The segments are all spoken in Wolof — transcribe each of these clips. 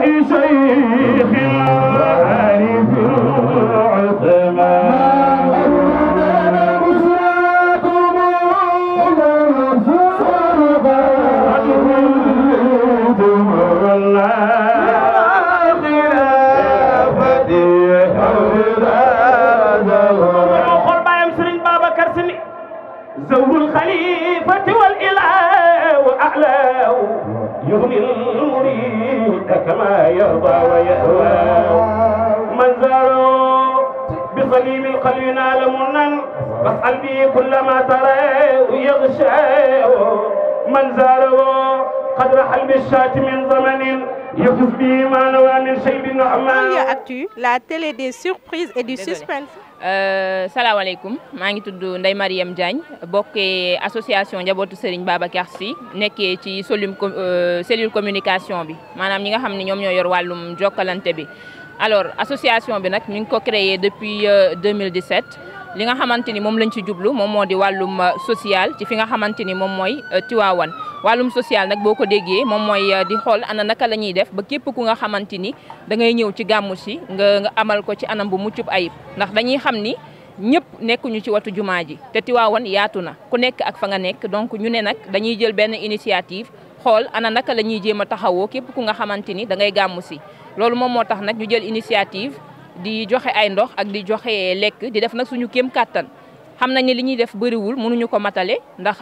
شيخ عارف عثمان زور الخليفة والإله وأعلاه يغني المريد كما يرضى ويهوى من زاره بصليب القلب نال منا فاسأل به كل ما تراه يغشاه من زاره قد رحل بالشاة من زمن يفز به ما نوى من شيب نعمان. Actu, la télé des surprises et du suspense. salaamaaleykum maa ngi tudd Ndeye Mariam Diagne bokkee association njabootu Serigne Babacar Sy nekkee ci cellule communication bi maanaam ñi nga xam ne ñoom ñoo yor wàllum jokkalante bi. alors association bi nag ñu ngi ko créé depuis 2017 li nga xamante ni moom lañ ci jublu moom moo di wàllum social ci fi nga xamante ni moom mooy Tivaouane. wàllum social nag boo ko déggee moom mooy di xool ana naka la ñuy def ba képp ku nga xamante ni da ngay ñëw ci gàmmu si nga amal ko ci anam bu muccub ayib ndax dañuy xam ni ñëpp nekkuñu ci watu jumaa ji te Tivaouane yaatu na ku nekk ak fa nga nekk donc ñu ne nag dañuy jël benn initiative xool ana naka la ñuy jéem a taxawoo képp ku nga xamante ni da ngay gàmmu si loolu moom moo tax nag ñu jël initiative di joxe ay ndox ak di joxe lekk di def nag suñu kéem kàttan xam nañ ne li ñuy def bëriwul mënuñu ko matale ndax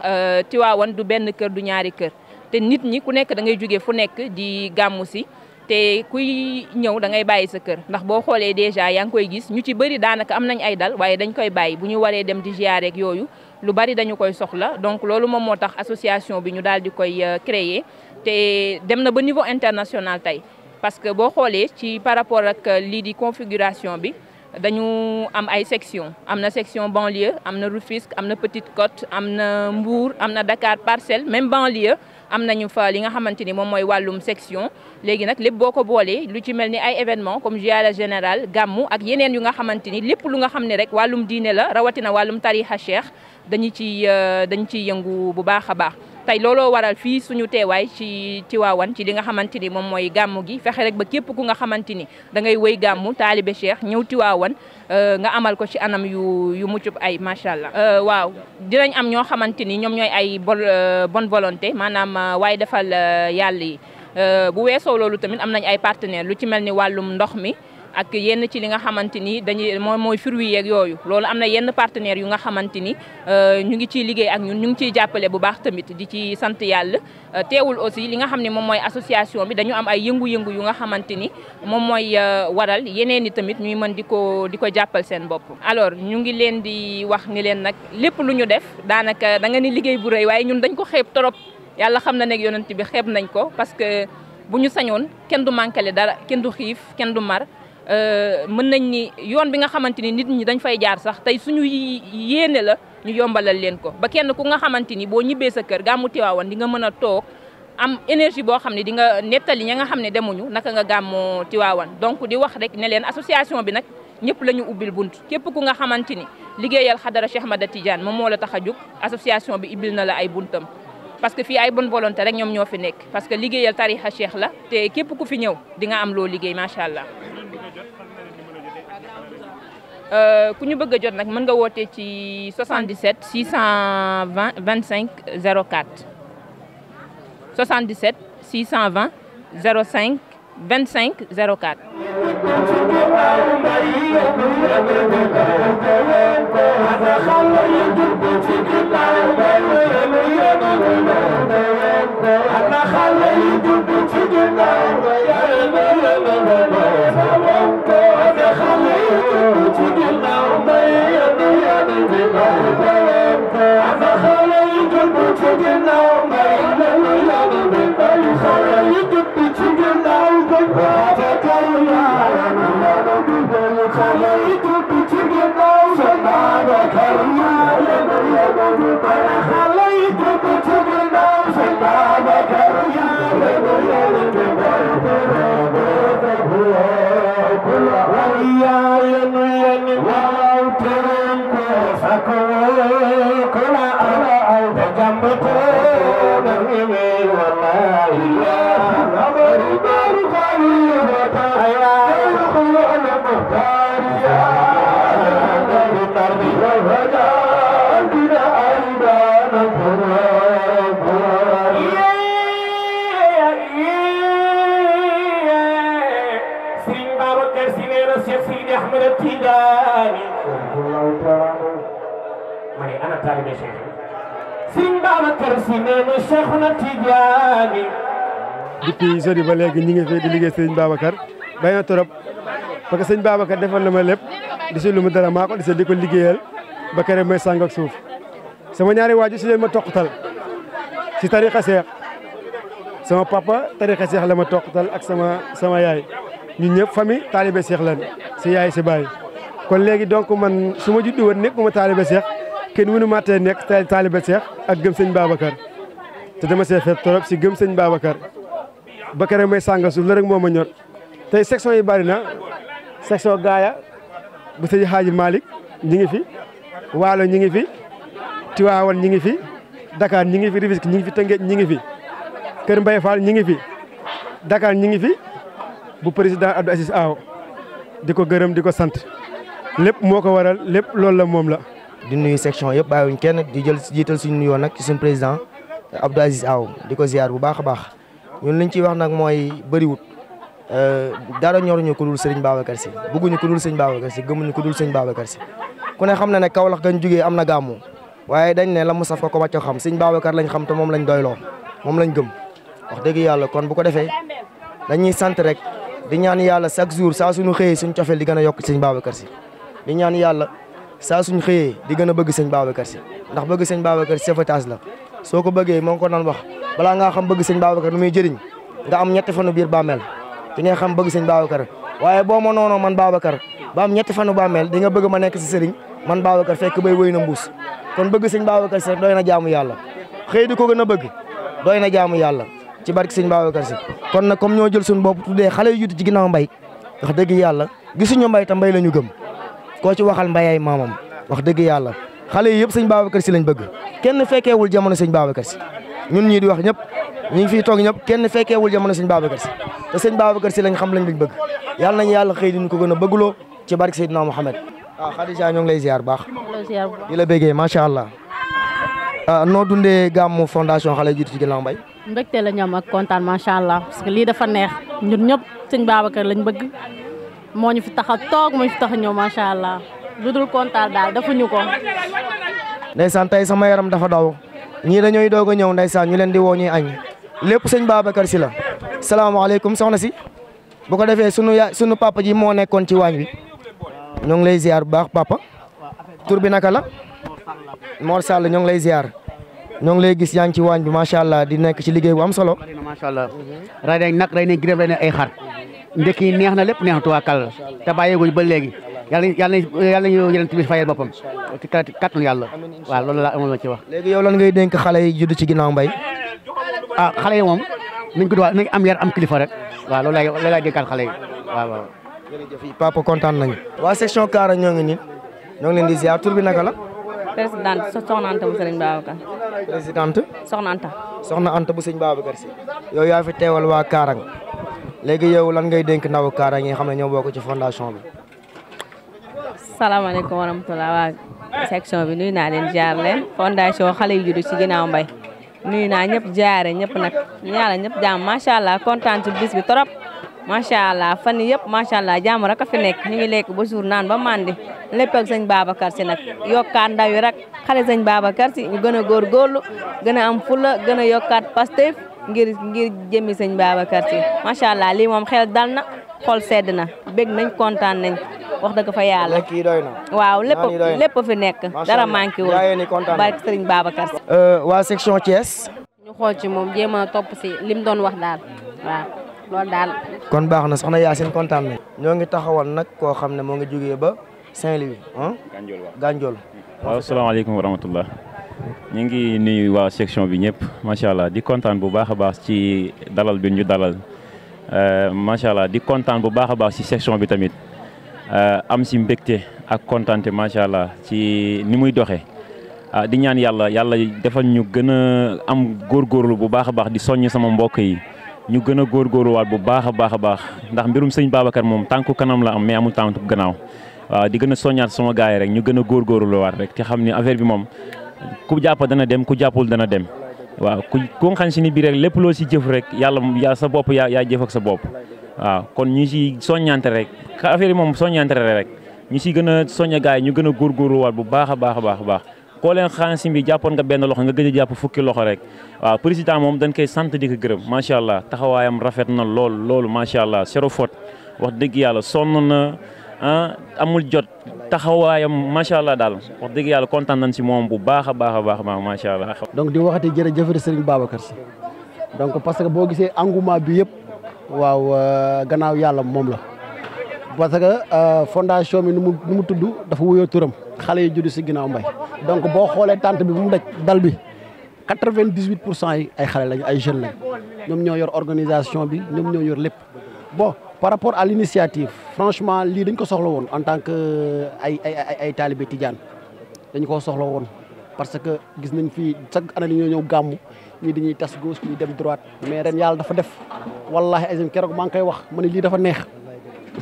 Tivaouane du benn kër du ñaari kër te nit ñi ku nekk da ngay jóge fu nekk di gàmmu si te kuy ñëw da ngay bàyyi sa kër ndax boo xoolee déjà yaa ngi koy gis ñu ci bëri daanaka am nañ ay dal waaye dañ koy bàyyi bu ñu waree dem di ziyaare ak yooyu lu bari dañu koy soxla donc loolu moom moo tax association bi ñu daal di koy créer te dem na ba niveau international tey parce que boo xoolee ci par rapport ak lii di configuration bi dañu am ay section am na section banlieue am na Rufisque am na Petite Côte am na Mbour am na Dakar Parcelles même banlieue am nañu fa li nga xamante ni moom mooy wàllum section léegi nag lépp boo ko boolee lu ci mel ni ay événement comme ziyaara général gàmmu ak yeneen yu nga xamante ni lépp lu nga xam ne rek wàllum diine la rawatina wàllum tarixa cheikh dañu ciy yëngu bu baax a baax tey looloo waral fii suñu teewaay ci Tivaouane ci li nga xamante ni moom mooy gàmmu gi fexe rek ba képp ku nga xamante ni da ngay wëy gàmmu taalibe cheikh ñëw Tivaouane nga amal ko ci anam yu muccub ay macha allah. waaw dinañ am ñoo xamante ni ñoom ñooy ay bonne volonté maanaam waaye defal yàlla yi bu weesoo loolu tamit am nañ ay partenaires lu ci mel ni wàllum ndox mi. ak yenn ci li nga xamante ni dañuy mooy fruits yeeg yooyu loolu am na yenn partenaires yu nga xamante ni ñu ngi ciy liggéey ak ñun ñu ngi ciy jàppale bu baax tamit di ci sant yàlla teewul aussi li nga xam ne moom mooy association bi dañu am ay yëngu-yëngu yu nga xamante ni moom mooy waral yeneen i tamit ñuy mën di ko jàppal seen bopp. alors ñu ngi leen di wax ni leen nag lépp lu ñu def daanaka da nga ni liggéey bu rëy waaye ñun dañ ko xeeb trop yàlla xam na ne yonent bi xeeb nañ ko parce que bu ñu sañoon kenn du manqué dara kenn du xiif kenn du mar. mën nañ ni yoon bi nga xamante ni nit ñi dañ fay jaar sax tey suñu yéene la ñu yombalal leen ko ba kenn ku nga xamante ni boo ñibbee sa kër gàmmu Tivaouane di nga mën a toog am énergie boo xam ne di nga nettali ña nga xam ne demuñu naka nga gàmmoo Tivaouane donc di wax rek ne leen association bi nag ñëpp la ñu ubbil bunt képp ku nga xamante ni liggéeyal xadara Cheikh Ahmada Tidiane moom moo la tax a jóg association bi ubbil na la ay buntam parce que fii ay bonne volonté rek ñoom ñoo fi nekk parce que liggéeyal tarixa cheikh la te képp ku fi ñëw di nga am loo liggéey macha allah. ku ñu bëgg a jot nag mën nga woote ci 77 620 25 04 77 620 05 25 04. Kula ala al jambu depuis sori ba léegi ñi ngi fi di liggéey sëñ Babacar bay na torop parce que sëñ Babacar defal na ma lépp di si lu mu dara maa ko di ko liggéeyal ba kere may sàng ak suuf sama ñaari waaju si leen ma toqtal si tarixa seex sama papa tarixa seex la ma toqtal ak sama yaay ñun ñëpp famille taalibe seex lan si yaay si baay kon léegi donc man su ma juddu woon nekk ma taalibe seex kenn mënu ma tee nekk taalibe seex ak gëm sëñ Babacar te dama see fet torop si gëm sëñ Babacar ba kere may sàng suuf la rek moo ma ñor tey section yi bari na section gaaya bu sëñ Hadji Malick ñi ngi fi Waalo ñi ngi fi Tiwaawan ñi ngi fi Dakar ñi ngi fi Rufisque ñi ngi fi Tëngéej ñi ngi fi Kër Mbaye Fall ñi ngi fi Dakar ñi ngi fi bu président Abdou Aziz Aw di ko gërëm di ko sant lépp moo ko waral lépp loolu la moom la. di nuyu section yëpp bàyyiwuñ kenn di jiital suñu nuyoo nag ci suñu président Abdou Aziz Aw di ko ziar bu baax a baax ñun liñ ciy wax nag mooy bëriwut dara ñoruñu ko dul Serigne Babacar Sy bëgguñu ko dul Serigne Babacar Sy gëmuñu ko dul Serigne Babacar Sy ku ne xam na ne Kaolack gañ jógee am na gàmmu waaye dañ ne la mu saf ko wàcco xam Serigne Babacar lañ xam te moom lañ doyloo moom lañ gëm wax dëgg yàlla kon bu ko defee dañuy sant rek di ñaan yàlla chaque jour saa suñu xëyee suñu cofeel di gën a yokk Serigne Babacar Sy di ñaan yàlla saa suñu xëyee di gën a bëgg Serigne Babacar Sy ndax bëgg Serigne Babacar Sy sauvetage la soo ko bëggee moo ngi ko doon wax balaa ngaa xam bëgg Serigne Babacar lu muy jëriñ nga am ñetti fanu biir bàmmeel di nga xam bëgg Serigne Babacar waaye boo ma noonoo man Babacar ba am ñetti fanu bàmmeel di nga bëgg ma nekk si Serigne man Babacar fekk bay wëy na mbuus kon bëgg Serigne Babacar Sy rek doy na jaamu yàlla xëy di ko gën a bëgg doy na jaamu yàlla ci barke Serigne Babacar Sy kon nag comme ñoo jël suñu bopp tuddee xale yu judd ci ginnaaw mbay wax dëgg yàlla gisuñu mbay tam mbay la ñu gëm koo ci waxal mbay ay maamam wax dëgg yàlla xale yi yëpp Serigne Babacar Sy lañ bëgg kenn fekkeewul jamono Serigne Babacar Sy ñun ñii di wax ñëpp ñi ngi fiy toog ñëpp kenn fekkeewul jamono Serigne Babacar Sy te Serigne Babacar Sy lañ xam lañ bëgg yàlla nañ yàlla xëy di ñu ko gën a bëgguloo ci barke Seydina Mouhamed waaw Khadija ñoo ngi lay ziar baax di la béggee macha allah noo dundee gàmmu fondation xale yu jiitu ci ginnaaw mbay mbégte la ñoom ak kontaan macha allah parce que lii dafa neex ñun ñëpp Serigne Babacar lañ bëgg moo ñu fi tax a toog moo ñu fi tax a ñëw macha allah lu dul kontaan daal defuñu ko. ndeysaan tey sama yaram dafa daw ñii dañooy doog a ñëw ndeysaan ñu leen di woo ñuy añ lépp Serigne Babacar Sy la. salaamaaleykum soxna si bu ko defee sunu papa ji moo nekkoon ci waañ wi ñoo ngi lay ziar bu baax papa tur bi naka la Mor Sall ñoo ngi lay ziar ñoo ngi lay gis yaa ngi ci waañ bi macha allah di nekk ci liggéey bu am solo. macha allah ray nañ nag ray nañ gërëm ray nañ ay xar ndekki yi neex na lépp neex na tuwaakal te bàyyeeguñ ba léegi yàlla nañu yeneen tamit fayal boppam ci kàttanu yàlla waaw loolu la amoon la ci wax. léegi yow lan ngay dénk xale yi judd ci ginnaaw mbay. ah xale yi moom nañ ko doon nañ am yar am kilifa rek waaw loolu laay dénkaat xale yi waaw waaw. jërëjëf papa kontaan nañu. waa section Kaara ñoo ngi nii ñoo ngi leen di ziar tur bi naka la. présidente soxna Anta bu Serigne Babacar. présidente. soxna Anta. soxna Anta bu Serigne Babacar Sy. yow yaa fi teewal waa Kaarang léegi yow lan ngay dénk ndaw Kaarang yi nga xam ne ñoo bokk ci fondation bi. salaamaaleykum wa rahmatulah waa section bi nuyu naa leen jaar leen fondation xale yu juddu ci ginnaaw mbay nuyu naa ñëpp jaare ñëpp nag ñaala ñëpp jàmm macha allah kontaan ci bis bi trop macha allah fan yii yëpp macha allah jàmm rek a fi nekk ñu ngi lekk ba jour naan ba mandi lépp ak sëñ Babacar Sy nag yokkaat ndaw yi rek xale sëñ Babacar Sy ñu gën a góorgóorlu gën a am fula gën a yokkaat Pastef ngir jëmmi sëñ Babacar Sy macha allah lii moom xel dal na xol sedd na bég nañ kontaan nañ wax dëgg fa yàlla lekk yi doy na. waaw lépp fi nekk dara manqué wul barke sëriñ Babacar Sy. waa section Thiès. ñu xool ci moom jéem a topp si lim doon wax daal waaw loolu daal. kon baax na soxna Yacine kontaan nañ. ñoo ngi taxawal nag koo xam ne moo ngi jógee ba Saint-Louis Gandiol. waaw salaamaaleykum wa rahmatullah ñu ngi nuyu waa section bi ñëpp macha allah di kontaan bu baax a baax ci dalal bi ñu dalal macha allah di kontaan bu baax a baax ci section bi tamit am si mbégte ak kontaante macha allah ci ni muy doxee di ñaan yàlla defal ñu gën a am góorgóorlu bu baax a baax di soññ sama mbokk yi ñu gën a góorgóorluwaat bu baax a baax ndax mbirum sëñ Babacar moom tànku kanam la am mais amul tànku gannaaw waaw di gën a soññaat sama gars yi rek ñu gën a góorgóorluwaat rek te xam ni affaire bi moom ku jàpp dana dem ku jàppul dana dem waaw ku nga xam si ni bii rek lépp loo si jëf rek yàlla sa bopp yaa jëf ak sa bopp waaw kon ñu si soññante rek affaire yi moom soññante rek ñu si gën a soñña gars yi ñu gën a góorgóorluwaat bu baax a baax koo leen xaasim bi jàppoon nga benn loxo nga gëj a jàpp fukki loxo rek waaw président moom dañ koy sant di ko gërëm macha allah taxawaayam rafet na loolu macha allah zéro faute wax dëgg yàlla sonn na amul jot taxawaayam macha allah daal wax dëgg yàlla kontaan nañ si moom bu baax a baax macha allah. donc di waxati jërëjëf Serigne Babacar Sy donc parce que boo gisee engouement bi yëpp waaw gannaaw yàlla moom la parce que fondation bi nu mu tudd dafa wuyoo turam xale yi judd si ginnaaw mbay donc boo xoolee tante bi bu mu daj dal bi 98% yi ay xale lañ ay jeunes lañ ñoom ñoo yor organisation bi ñoom ñoo yor lépp bon par rapport à l'initiative franchement lii dañ ko soxla woon en tant que ay talibé Tidiane dañ ko soxla woon parce que gis nañ fii chaque année ñoo ñëw gàmmu ñii dañuy tas gauche ñii dem droite mais ren yàlla dafa def wallahi azim keroog maa ngi koy wax ma ne lii dafa neex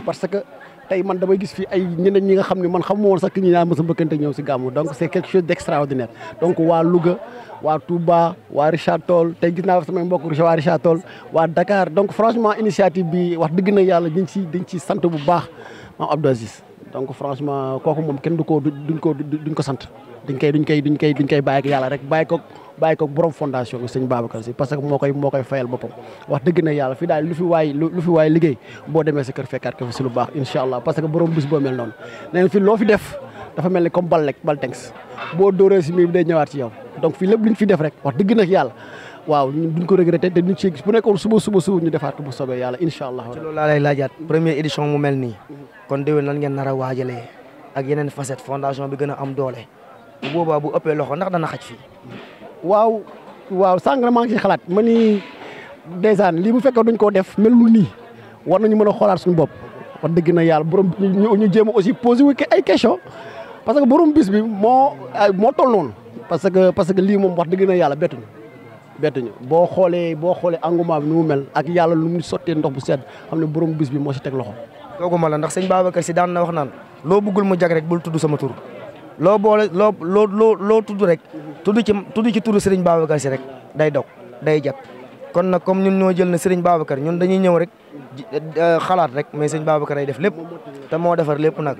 parce que tey man damay gis fii ay ñeneen ñi nga xam ne man xamuma woon sax ki ñi naa mos a mbëkkante ñëw si gàmmu donc c'est quelque chose d'extraordinaire donc waa Louga waa Touba waa Richard Toll tey gis naa samay mbokk waa Richard Toll waa Dakar donc franchement initiative bi wax dëgg na yàlla dañ ci sant bu baax maam Abdou Aziz donc franchement kooku moom kenn duñ ko sant duñ koy bàyyi ak yàlla rek bàyyi ko borom fondation bi sëñ Babacar Sy parce que moo koy fayal boppam wax dëgg na yàlla fii daal lu fi waay liggéey boo demee sa kër fekkaat ko fi si lu baax incha allah parce que borom bis boo mel noonu neen fi loo fi def dafa mel ni comme bal tenks boo dóoree si miir bi day ñëwaat ci yow donc fii lépp luñ fi def rek wax dëgg na yàlla waaw ñun duñ ko regretté te duñ ci gis bu nekkoon suba ñu defaat ko bu soobee yàlla incha allah. ci loolu laa lay laajaat première édition mu mel nii kon déwén nan ngeen nar a waajalee ak yeneen facette fondation bi gën a am doole bu boobaa bu ëppee loxo ndax dana xaj fii. waaw sànq maa ngi ci xalaat ma ni dèjà lii bu fekkee duñ koo def mel lu nii war nañu mën a xoolaat suñu bopp wax dëgg na yàlla borom ñu jéem a aussi posé wu ay question parce que borom bis bi moo toll noonu parce que lii moom wax dëgg na yàlla bettuñu boo xoolee engouement bi ni mu mel ak yàlla lu mu sottee ndox bu sedd xam ne borom bis bi moo si teg loxo. dooguma la ndax sëñ Babacar Sy daan na wax naan loo bëggul mu jag rek bul tudd sama tur loo boole loo tudd rek tudd ci turu Serigne Babacar Sy rek day dog day jag kon nag comme ñun ñoo jël na Serigne Babacar ñun dañuy ñëw rek xalaat rek mais Serigne Babacar ay def lépp te moo defar lépp nag.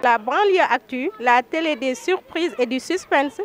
La banlieue actu, la télé des surprises et du suspense.